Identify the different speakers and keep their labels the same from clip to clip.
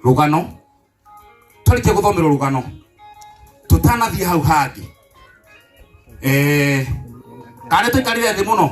Speaker 1: Rũgano twarĩkia gũthomerwo rũgano tũtanathiĩ hau hangĩ, kana tũikarire thĩ mũno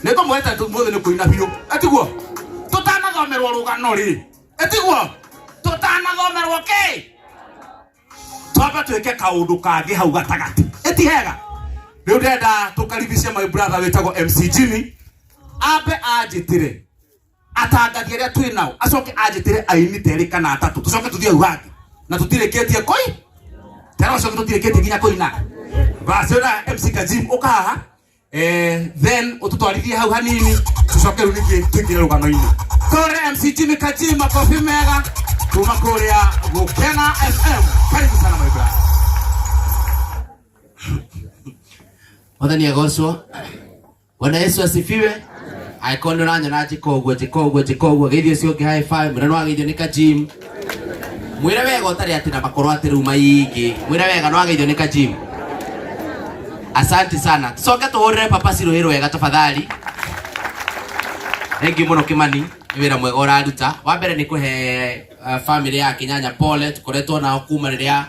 Speaker 1: nĩ ngũmwĩta mũthĩ nĩ kũina biũ, etiguo tũtanathomerwo rũgano rĩ, etiguo tũtanathomerwo kĩ, twamba twĩke kaũndũ kangĩ hau gatagatĩ, ĩti hega. Rĩu ndĩrenda tũkaribishe my brother wĩtagwo MC Jimmy, ambe anjĩtĩre atangathi arĩa twĩ nao, acoke anjĩtĩre aini terĩ kana atatũ, tũcoke tũthiĩ hau hangĩ na tũtirĩkĩtie koi tera ũcoke tũtirĩkĩtie nginya kũina. Basi na MC Kajim ũka haha, then ũtũtwarithie hau hanini, tũcoke rĩu ningĩ tũingĩre rũgano-inĩ. Tũre MC Jimmy Kajim makobi mega kuma kũrĩa Gũkena FM. Karibu sana, my brother.
Speaker 2: Mwathani agocwo. Bwana Yesu asifiwe. Angĩkorwo nĩ ũranyona njĩka ũguo, njĩka ũguo, njĩka ũguo, geithio ũcio ũngĩ high five, mwĩre nĩ wageithio nĩ Kajim. Mwĩre wega ũtarĩ atĩ na makorwo atĩ rĩu maingĩ. Mwĩre wega nĩ wageithio nĩ Kajim. Asante sana. Tucoke tũhũrĩre Papa Ciruhĩ rwega tafadhali. Thengiũ mũno Kĩmani, nĩ wĩra mwega ũraruta. Wa mbere nĩ kũhe family ya Kĩnyanya pole, tũkoretwo nao kuma rĩrĩa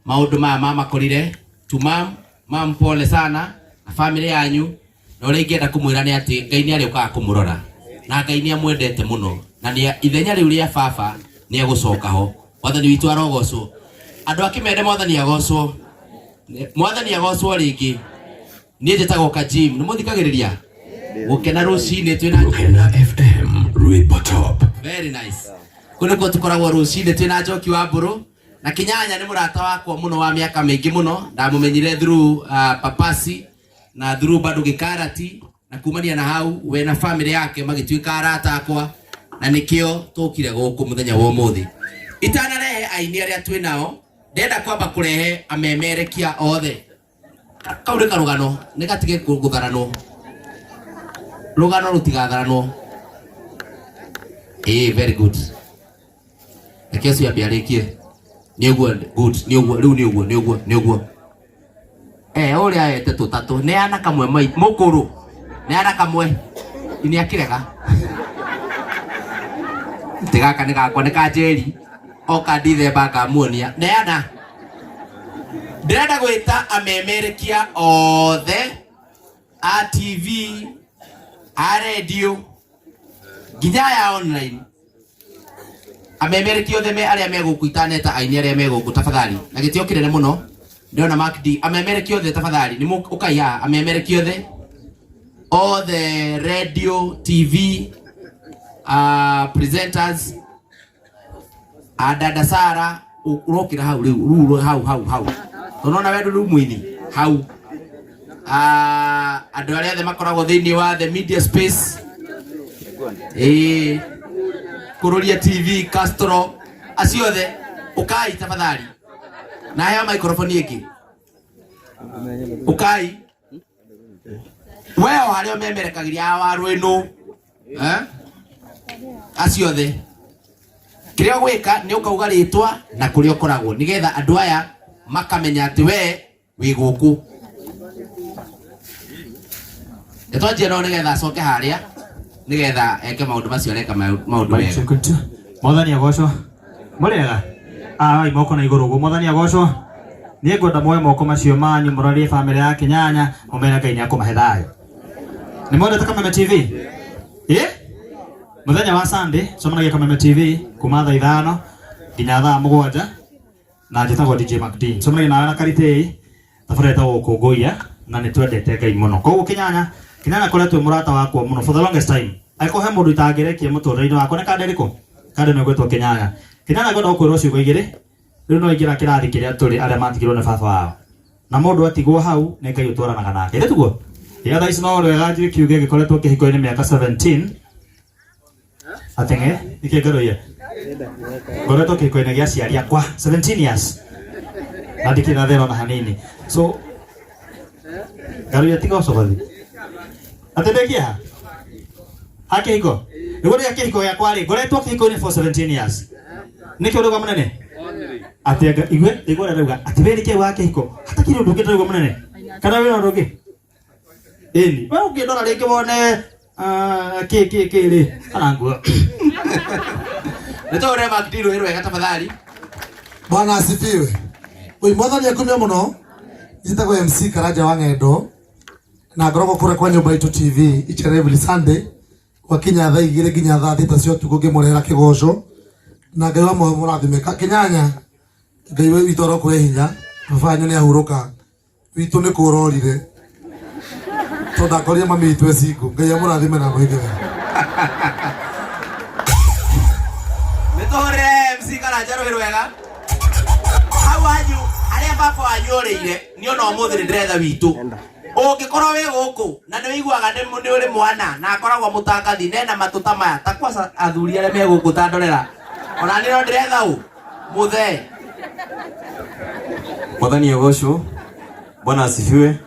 Speaker 2: maũndũ maya mamakorire. To mom, mam pole sana na family yanyu, na ũrĩa ingĩenda kũmwĩra nĩ atĩ Ngai nĩ arĩũkaga kũmũrora na Ngai nĩ amwendete mũno, na nĩ ithenya rĩu rĩa baba nĩ egũcoka ho. Mwathani witũ arogocwo. Andũ a Kĩmende, Mwathani agocwo. Mwathani agocwo rĩngĩ. Niĩ njĩtagwo Kajim, nĩ mũthikagĩrĩria Gũkena rũcinĩ twĩna
Speaker 3: Gũkena FM, rwĩmbo top.
Speaker 2: Very nice. Kũu nĩkuo tũkoragwo rũcinĩ twĩna Njoki wa Mbũrũ na Kinyanya nĩ mũrata wakwa mũno wa mĩaka mĩingĩ mũno. Ndamũmenyire through Papasi na through bado Gĩkarati, na kumania na hau we na family yake magĩtuĩka arata akwa, na nĩkĩo tũkire gũkũ mũthenya wa ũmũthĩ. Itanarehe aini arĩa twĩ nao, ndenda kwamba kũrehe amemerekia othe. Kau nĩ karũgano, nĩ gatige gũtharanwo, rũgano rũtigatharanwo. Ĩĩ, very good. Reke ũcio ambe arĩkie. Nĩ ũguo, good, nĩ ũguo rĩu, nĩ ũguo, nĩ ũguo, nĩ ũguo. Ũrĩa aete tũtatũ, neana kamwe mai mũkũrũ, neana kamwe. Nĩ akĩrega. Ati gaka nĩ gakwa, nĩ ka Njeri. Oka Ndithemba ngamuonia. Neana. Ndĩrenda gwĩta amemerekia othe a TV, a radio, nginya aya online, amemerekia othe me arĩa me gũkũ. Itaneta aini arĩa me gũkũ, tafadhali, na gĩtĩo kĩnene mũno, ndĩrona Mark D. Amemerekia othe, tafadhali, nĩ ũkai haha. Amemerekia othe othe, radio, TV, presenters, adada Sara, ũrokĩra hau rĩu, rĩu hau hau hau, tondũ we rĩu mũini hau. Andũ arĩa othe makoragwo thĩinĩ wa the media space, ĩĩ, Kũrũria TV, Castro, acio othe ũkai tafadhali, na heo microphone ĩngĩ. Ũkai we o harĩa ũmemerekagĩria wa rwĩnũ, eh? Acio othe, kĩrĩa ũgwĩka nĩ ũkauga rĩtwa na kũrĩa ũkoragwo, nĩgetha andũ aya makamenya atĩ we wĩ gũkũ. Nĩtwanjie no nĩgetha acoke harĩa nĩgetha eke maũndũ macio areka, maũndũ mega.
Speaker 4: Mwathani agocwo. Mũrĩega? Ai moko na igũrũ ũguo. Mwathani agocwo. Niĩ ngwenda muoe moko macio manyu mũrorie bamĩrĩ ya Kĩnyanya, mũmere Ngai nĩ akũmahe thayũ. Nĩ mwendete Kameme TV? Ĩ? Mũthenya wa Sunday cemanagia Kameme TV kuma thaa 5 nginya thaa 7, na njĩtagwo DJ MacD. Cemanagia nawe na Karitei, thabarĩ ĩtagwo Gũkũngũiya, na nĩ twendete Ngai mũno. Koguo Kĩnyanya, Kĩnyanya koretwo mũrata wakwa mũno for the longest time. Angĩkorwo he mũndũ itangĩrekia mũtũrĩre-inĩ wakwa nĩ kanda ĩrĩkũ? Kanda ĩno ĩgwĩtwo Kĩnyanya. Kĩnyanya ngwenda gũkwĩrwo ciugo igĩrĩ. Rĩu no ingĩra kĩrathi kĩrĩa tũrĩ arĩa matigirwo nĩ baba wao. Na mũndũ atigwo hau nĩ Ngai ũtwaranaga nake. Ĩrĩ tiguo? Ĩyo thaa ici no wega njuge kiuge gĩkoretwo kĩhiko-inĩ mĩaka 17. Ateng'e, nĩkĩ ngaroiya? Ngoretwo kĩhiko-inĩ gĩa aciari akwa 17 years. Na ndikĩrĩ na thĩna ona hanini. So ngaroiya tiga ũcogothi. Atĩ ndĩ kĩeha? Ha kĩhiko? Nĩguo ndĩ kĩhiko gĩakwa rĩ, ngoretwo kĩhiko-inĩ for 17 years. Nĩkĩ ũrauga mũnene? Atĩ anga igue, igue ũrĩa ndauga. Atĩ we nĩkĩ wa kĩhiko? Hatakĩrĩ ũndũ ũngĩ ndĩrauga mũnene. Kana wĩna ũndũ ũngĩ? Ĩni. We ũngĩndora rĩngĩ wone, ah, kĩ kĩ kĩ rĩ, kana nguo.
Speaker 2: Nĩ tũhũrĩre Mark D rũhĩ rwega tafadhali.
Speaker 5: Bwana asifiwe. Oi mwathani akumio muno. Njitagwo MC Karanja wa Ng'endo na ngoragwo kũrĩa kwa nyũmba itũ TV each and every Sunday gwakinya thaa 2 nginya thaa 6 cia ũtukũ ngĩmũrehera kĩgoco na Ngai wa muoyo mũrathime. Kĩnyanya Ngai witũ arokũhe hinya, baba wanyu nĩ ahurũka, witũ nĩ kũrorire tondũ ndakorire mami witũ e single. Ngai amũrathime na amũige wega.
Speaker 2: Nĩ tũhũrĩre MC Karanja rũhĩ rwega. Hau wanyu harĩa baba wanyu ũrĩire niĩ ona ũmũthĩ nĩ ndĩretha witũ. Ũngĩkorwo wĩ gũkũ na nĩ ũiguaga nĩ ũrĩ mwana na akoragwo mũtangathi nena matũ ta maya ta kwaca athuri arĩa me gũkũ ta ndorera ona niĩ no ndĩretha ũ mũthee.
Speaker 6: Mwathani agocwo. Bwana asifiwe.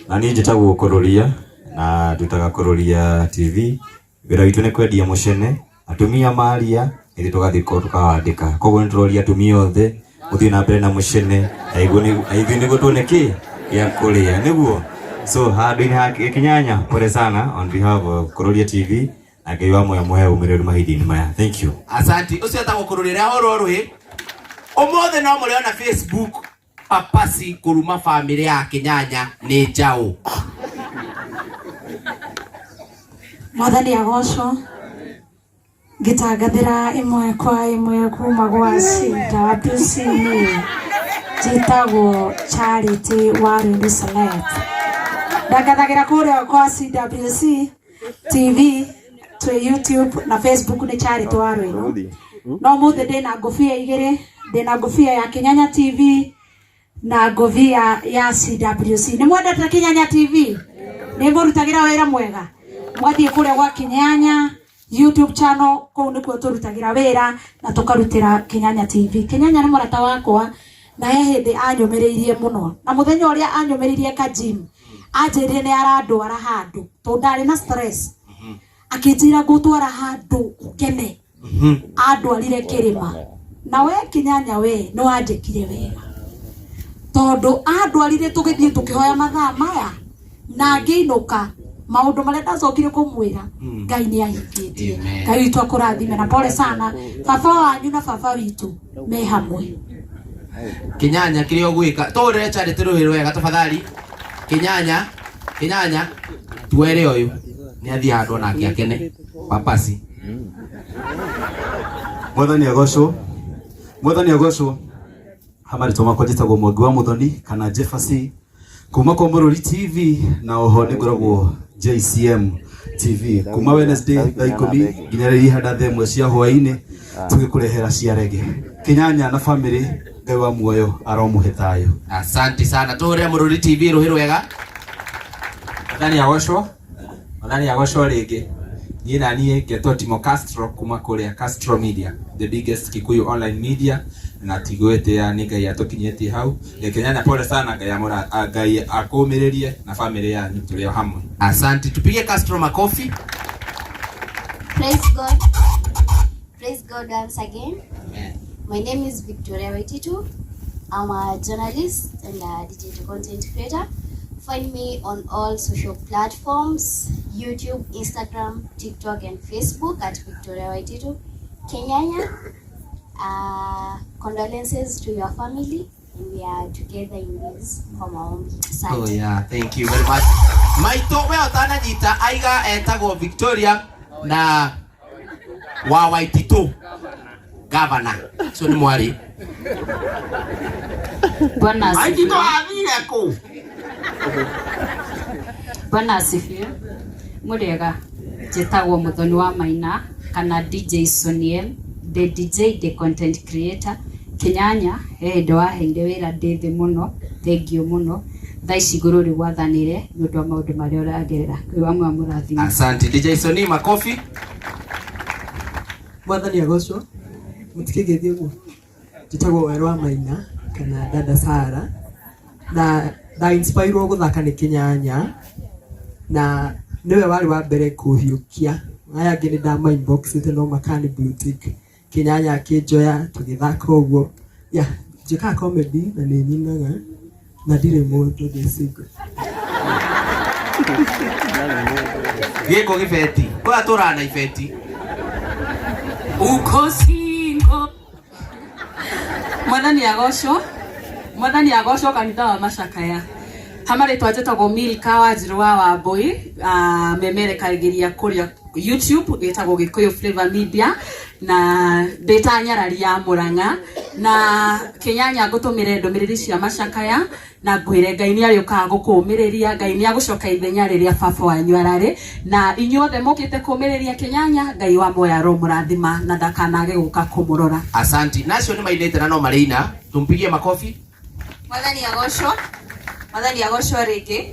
Speaker 6: Na niĩ njĩtagwo Kũrũria na ndutaga Kũrũria TV. Wĩra witũ nĩ kwendia mũcene, atumia maria ithuĩ tũgathiĩ tũkawandĩka. Koguo nĩ tũroria atumia othe mũthiĩ na mbere na mũcene na ithuĩ nĩguo tuone kĩ gĩa kũrĩa nĩguo. So handũ-inĩ ha Kĩnyanya, pole sana on behalf of Kũrũria TV na Ngai wa muoyo mũhe ũmĩrĩru mahinda-inĩ maya. Thank you.
Speaker 2: Asanti. Ũcio etagwo Kũrũria ũrĩa ahũrwo rũhĩ. Ũmũthĩ no mũrĩona Facebook papasi kũruma famĩlĩ ya Kĩnyanya nĩ njaũ.
Speaker 7: Mwathani agocwo. Ngĩtangathĩra ĩmwe kwa ĩmwe kuma gwa CWC njĩtagwo Charity wa Rwĩmbi Celeb. Ndangathagĩra kũrĩa kwa CWC TV twĩ YouTube na Facebook nĩ Charity wa Rwĩmbi. No mũthĩ ndĩna ngũbia igĩrĩ, ndĩna ngũbia ya Kĩnyanya TV na ngũbia ya CWC. Nĩ mwendete Kĩnyanya TV? Nĩ mũrutagĩra wĩra mwega? Mwathiĩ kũrĩa gwa Kĩnyanya YouTube channel kũu nĩkuo tũrutagĩra wĩra na tũkarutĩra Kĩnyanya TV. Kĩnyanya nĩ mũrata wakwa na he hĩndĩ anyũmĩrĩirie mũno na mũthenya ũrĩa anyũmĩrĩirie ka gym anjĩrire nĩ arandwara handũ tondũ ndarĩ na stress, akĩnjĩra ngũtwara handũ ũkene. Andwarire kĩrĩma na we Kĩnyanya we nĩ wanjĩkire wega tondũ andwarire tũgĩthiĩ tũkĩhoya mathaa maya na ngĩinũka maũndũ marĩa ndacokire kũmwĩra Ngai nĩ ahingĩtie. Ngai witũ akũrathime na pole sana baba wanyu na baba witũ me hamwe.
Speaker 2: Kĩnyanya kĩrĩa ũgwĩka tũhũrĩre Charity rũhĩ rwega tafadhali. Kĩnyanya Kĩnyanya tuere ũyũ nĩ athiĩ handũ onake akene papasi.
Speaker 6: Mwathani agocwo. Mwathani agocwo. Hamarĩtwa makwa njĩtagwo Mwangi wa Muthoni kana Jefferson kuma kwa Mũrũri TV na oho nĩ ngoragwo JCM TV kuma Wednesday thaa 10 nginya rĩrĩa ihanda thaa 1 cia hwaĩ-inĩ tũgĩkũrehera cia rege. Kĩnyanya na family Ngai wa muoyo aromũhe thayũ.
Speaker 2: Asante sana. Tũhũrĩre Mũrũri TV rũhĩ rwega.
Speaker 8: Mwathani agocwo. Mwathani agocwo rĩngĩ. Niĩ na niĩ ngetwo Timo Castro kuma kũrĩa Castro Media, the biggest Kikuyu online media, na tigwĩtĩa nĩ Ngai atũkinyĩtie hau. Kĩnyanya pole sana, Ngai Ngai akũmĩrĩrie na family yanyu tũrĩ o hamwe.
Speaker 2: Asante. Tupige Castro makofi.
Speaker 9: Praise God. Praise God once again.
Speaker 2: Amen.
Speaker 9: My name is Victoria Waititu. I'm a journalist and a digital content creator. Find me on all social platforms, YouTube, Instagram, TikTok, and Facebook at Victoria Waititu. Kenyanya, condolences to your family, and we are together in this for maombi. Asante.
Speaker 2: Oh yeah, thank you very much. Maito we ũtananyita aiga etagwo Victoria na wa Waititu governor. So nĩ mwarĩ.
Speaker 10: Bwana asifiwe.
Speaker 1: Waititu athire kũ?
Speaker 10: Bwana asifiwe. Mũrĩega, njĩtagwo Muthoni wa Maina kana DJ Soniel, the DJ, the content creator. Kĩnyanya, he hĩndĩ waheire wĩra ndĩ thĩ mũno, thank you mũno. Thaa ici igũrũ rĩgwathanĩre nĩ ũndũ wa maũndũ marĩa ũragerera. Ngai wa muoyo amũrathime.
Speaker 2: Asante DJ Soni, makofi.
Speaker 11: Mwathani agocwo. Mũtikĩgeithie ũguo. Njĩtagwo Werũ wa Maina kana Dada Sara na nda inspirwo gũthaka nĩ Kĩnyanya na nĩwe warĩ wa mbere kũhiũkia. Aya angĩ nĩ ndama inboxĩte no makani blue tick. Kĩnyanya akĩnjoya tũgĩthaka ũguo. Yeah, njĩkaga comedy na nĩ nyinaga na ndirĩ mũndũ, ndĩ single.
Speaker 2: Gĩkũ gĩbeti. Kũrĩa tũraga na ibeti.
Speaker 10: Uko si
Speaker 12: Mwathani agocwo, mwathani agocwo kanitha wa macakaya. Hama rĩtwa njĩtagwo Milka Wanjirũ wa Wambui, memerekagĩria kũrĩa YouTube ĩtagwo Gĩkũyũ Flavor Media na ndĩ ta nyarari ya Mũrang'a na Kĩnyanya ngũtũmĩre ndũmĩrĩri cia macakaya na ngwĩre Ngai nĩ arĩũkaga gũkũũmĩrĩria, Ngai nĩ agũcoka ithenya rĩrĩa baba wanyu ararĩ, na inyuothe mũkĩte kũũmĩrĩria Kĩnyanya, Ngai wa muoyo aromũrathima na ndakanage gũka kũmũrora.
Speaker 2: Asanti. Na acio nĩ mainĩte na no marĩina. Tumpigie makofi.
Speaker 13: Mwathani agocwo, mwathani agocwo rĩngĩ.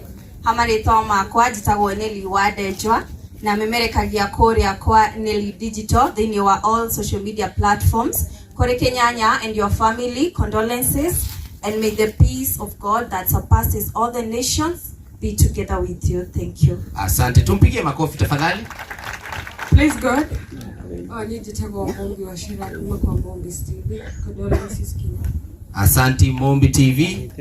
Speaker 13: Ha marĩtwa makwa njĩtagwo Nelly wa Ndenjwa na memerekagia kũrĩa kwa Nelly Digital thĩinĩ wa all social media platforms. Kũrĩ Kĩnyanya and your family, condolences and may the peace of God that surpasses all the nations be together with you. Thank you.
Speaker 2: Asante. Tumpigie makofi tafadhali.
Speaker 14: Praise God. Oh, niĩ njĩtagwo Mombi wa Shira kuma kwa Mombi TV. Condolences Kenya.
Speaker 2: Asanti Mombi TV.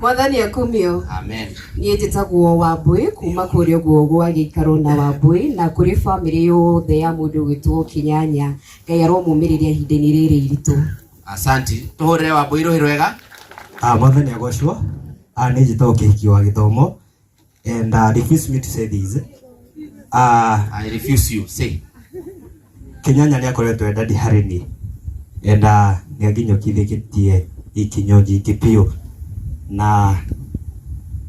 Speaker 15: Mwathani akumio.
Speaker 2: Amen.
Speaker 15: Niĩ njĩtagwo Wambui kuma kũrĩa ũguo gwa gĩikaro na Wambui na kũrĩ bamĩrĩ yothe ya mũndũ ũgwĩtwo Kĩnyanya. Ngai aromũmĩrĩria ihinda-inĩ rĩrĩ iritũ.
Speaker 2: Asanti. Tuhurire Wambui rũhĩ rwega.
Speaker 6: Mwathani agocwo. Niĩ njĩtagwo Kĩhiki wa Gĩthomo and refuse me to say this.
Speaker 2: I refuse you. Say.
Speaker 6: Kĩnyanya nĩ akoretwo e daddy harĩ niĩ and nĩ anginyũkithĩtie ikinyo nyingĩ biũ na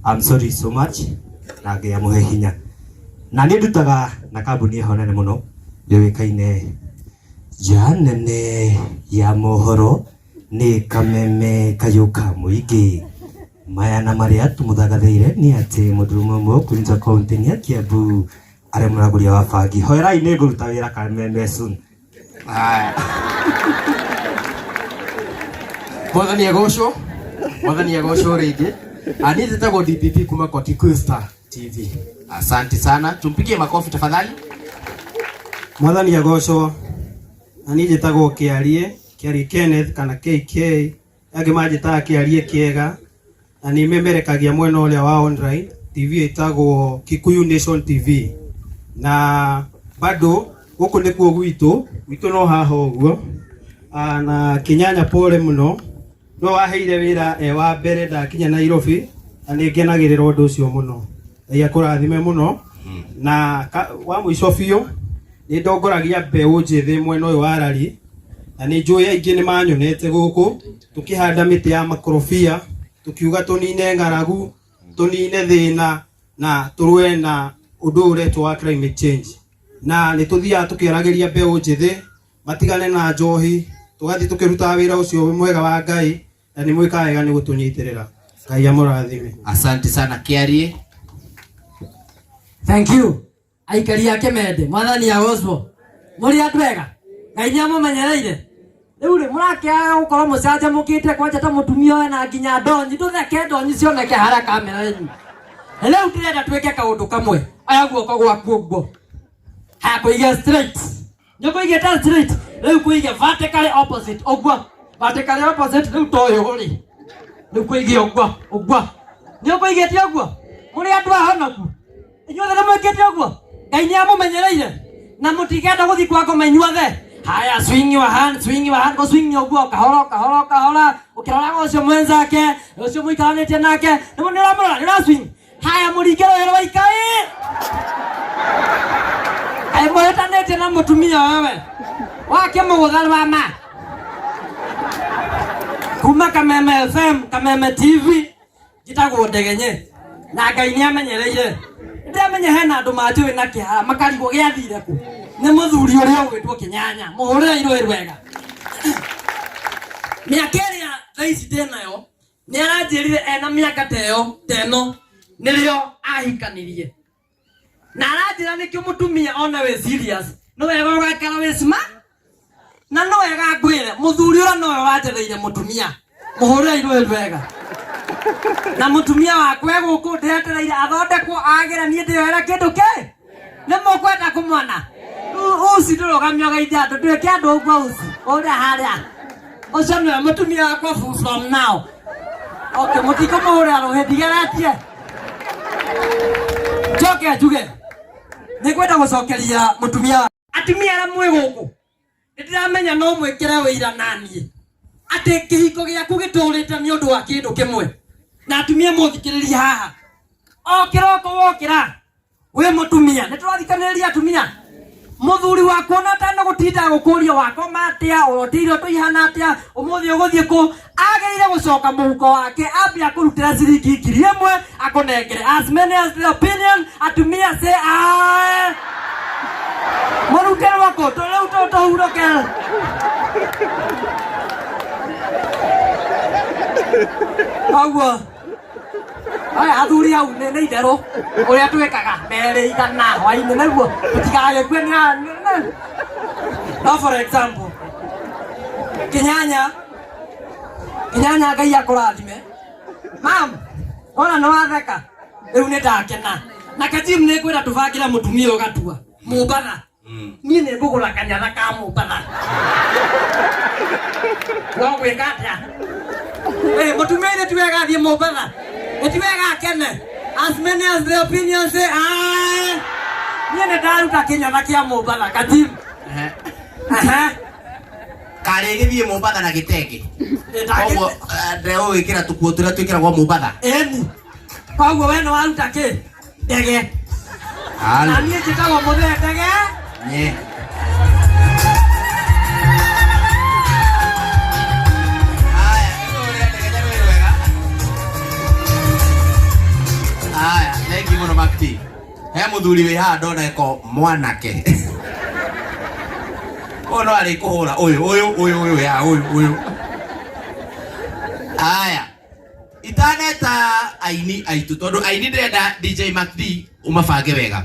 Speaker 6: I'm sorry so much na Ngai amũhe hinya. Na niĩ ndutaga na kambuni ĩho nene mũno yũĩkaine nja nene ya mohoro nĩ Kameme kayũ ka mũingĩ. Maya na marĩa tũmũthangathĩire nĩ atĩ mũndũrũme ũmwe ũkunyĩtwo kaũntĩ-inĩ ya Kiambu arĩ mũragũria wa bangi. Hoerai nĩ ngũruta wĩra Kameme soon.
Speaker 2: Haya.
Speaker 11: Mwathani agocwo, mwathani agocwo rĩngĩ. Niĩ njĩtagwo DPP kuma kwa Kikuyu Star TV.
Speaker 2: Asante sana. Tumpigie makofi tafadhali.
Speaker 16: Mwathani agocwo. Na niĩ njĩtagwo Kĩarie, Kĩarie Kenneth kana KK, angĩ manjĩtaga Kĩarie Kĩega, na nĩ memerekagia mwena ũrĩa wa online TV ĩtagwo Kikuyu Nation TV. Na bado gũkũ nĩkuo gwitũ, gwitũ no haha ũguo. Na Kĩnyanya pole mũno, no waheire wĩra e wa mbere ndakinya Nairobi, na nĩ ngenagĩrĩra ũndũ ũcio mũno. Ngai akũrathime mũno. Na wa mũico biũ, nĩ ndongoragia mbeũ njĩthĩ mwena ũyũ wa Rari, na nĩ njũĩ aingĩ nĩ manyonete gũkũ tũkĩhanda mĩtĩ ya makorobia, tũkiuga tũnine ng'aragu, tũnine thĩna na tũrũe na ũndũ ũyũ ũretwo wa climate change. Na nĩ tũthiaga tũkĩaragĩria mbeũ njĩthĩ matigane na njohi, tũgathiĩ tũkĩrutaga wĩra ũcio mwega wa Ngai, na nĩ mwĩkaga wega nĩ gũtũnyitĩrĩra. Ngai amũrathime.
Speaker 2: Asante sana Kĩarie.
Speaker 17: Thank you. Aikari a Kĩmende, mwathani agocwo. Mũrĩ andũ ega? Ngai nĩ amũmenyereire. Rĩu rĩ, mũrakĩaga gũkorwo mũcanjamũkĩte kwanja ta mũtumia ũyũ na nginya ndonyi, ndũtheke ndonyi cioneke harĩa kamera yanyu. Rĩu ndĩrenda twĩke kaũndũ kamwe. Oya guoko gwaku ũguo. Haya, kũige straight. Nĩ ũkũigĩte straight. Rĩu kũige vertically opposite ũguo. Vertically opposite rĩu ta ũyũ rĩ. Rĩu kũige ũguo, ũguo. Nĩ ũkũigĩte ũguo? Mũrĩ andũ ahonoku? Inyuothe nĩ mwĩkĩte ũguo? Ngai nĩ amũmenyereire na mũtikenda gũthiĩ kwa ngoma inyuothe. Haya, swing your hand, swing your hand, go swing ũguo kahora kahora kahora, ũkĩroraga ũcio mwenzake, ũcio mũikaranĩtie nake, nĩ ũramũrora, nĩ ũra swing. Haya, mũringe rũhĩ rwa ikai. Kaĩ mũhĩtanĩtie na mũtumia wewe wakĩmũgũtha rwa ma kuma Kameme FM, Kameme TV, njĩtagwo Ndegenye na Ngai nĩ amenyereire. Ndĩramenya hena andũ manjũĩ na kĩhara makarigwo gĩathire kũ. Nĩ mũthuri ũrĩa ũgwĩtwo Kĩnyanya, mũhũrĩre irũĩ rwega. Mĩaka ĩrĩa thaa ici ndĩnayo nĩ aranjĩrire ena mĩaka ta ĩyo ta ĩno nĩrĩo ahikanirie, na aranjĩra nĩkĩo mũtumia ona wĩ serious nĩ wega ũgaikara wĩ smart, na nĩ wega ngwĩre mũthuri ũrĩa nowe wanjetheire mũtumia, mũhũrĩre irũĩ rwega. Na mũtumia wakwa e gũkũ ndetereire athondekwo agĩre niĩ ndĩyoere kĩndũ kĩ nĩ mũkwenda kũmwona. Uci ndũrũgamio geithia andũ, ndwĩke andũ ũguo uci ũrĩa harĩa ũcio nĩwe mũtumia wakwa from now. Okay, mũtikũmũhũrĩra rũhĩ ndigeretie. Njoke njuge nĩ ngwenda gũcokeria mũtumia atumia arĩa mwĩ gũkũ, nĩ ndĩramenya no mwĩkĩre wĩira naniĩ. Atĩ kĩhiko gĩaku gĩtũrĩte nĩ ũndũ wa kĩndũ kĩmwe. Na atumia mũthikĩrĩrie haha. O kĩroko wokĩra wĩ mũtumia, nĩ tũrathikanĩrĩria atumia. Mũthuri waku ona atanagũtinda gũkũria wakoma atĩa, ũrotire iroto ihana atĩa, ũmũthĩ ũgũthiĩ kũ, agĩrĩire gũcoka mũhuko wake ambe akũrutĩra ciringi 1000 akũnengere. As many as the opinion, atumia say aye. Mũrute rwakũ rĩu tũhurũke. Koguo aya athuri au nĩ nĩ itherũ ũrĩa twĩkaga merĩ igana hwainĩ nĩguo tũtigagĩkue nĩ no for example Kinyanya Kinyanya Ngai akũrathime mam wona nĩ watheka rĩu nĩ ndakena na Kajim nĩ ngwĩra tũbangĩre mũtumia ũgatua mũmbatha niĩ nĩ ngũgũra kanyatha ka mũmbatha no gwĩka atĩa Eh, mũtumia ithe ti wega athiĩ mũmbatha nĩ ti wega akene as many as the opinion say aye niĩ nĩ ndaruta kĩnyatha kĩa mũmbatha Kajim Ehe.
Speaker 2: Karĩ gĩthiĩ Mombatha na gĩtenge. Koguo ndegũgĩkĩra tũkuo tũrĩa twĩkĩragwo Mombatha.
Speaker 17: Ĩni. Koguo we nĩ waruta kĩ? Ndege.
Speaker 2: Halo.
Speaker 17: Na niĩ njĩtagwo mũthee ndege.
Speaker 2: Nye. Haya, thank you mũno Makti. He mũthuri wĩ haha ndona eko mwanake. Ũyũ no arĩ kũhũra ũyũ ũyũ ũyũ ũyũ ya ũyũ ũyũ. Haya. Itaneta aini aitũ tondũ aini ndĩrenda DJ Mac D ũmabange wega.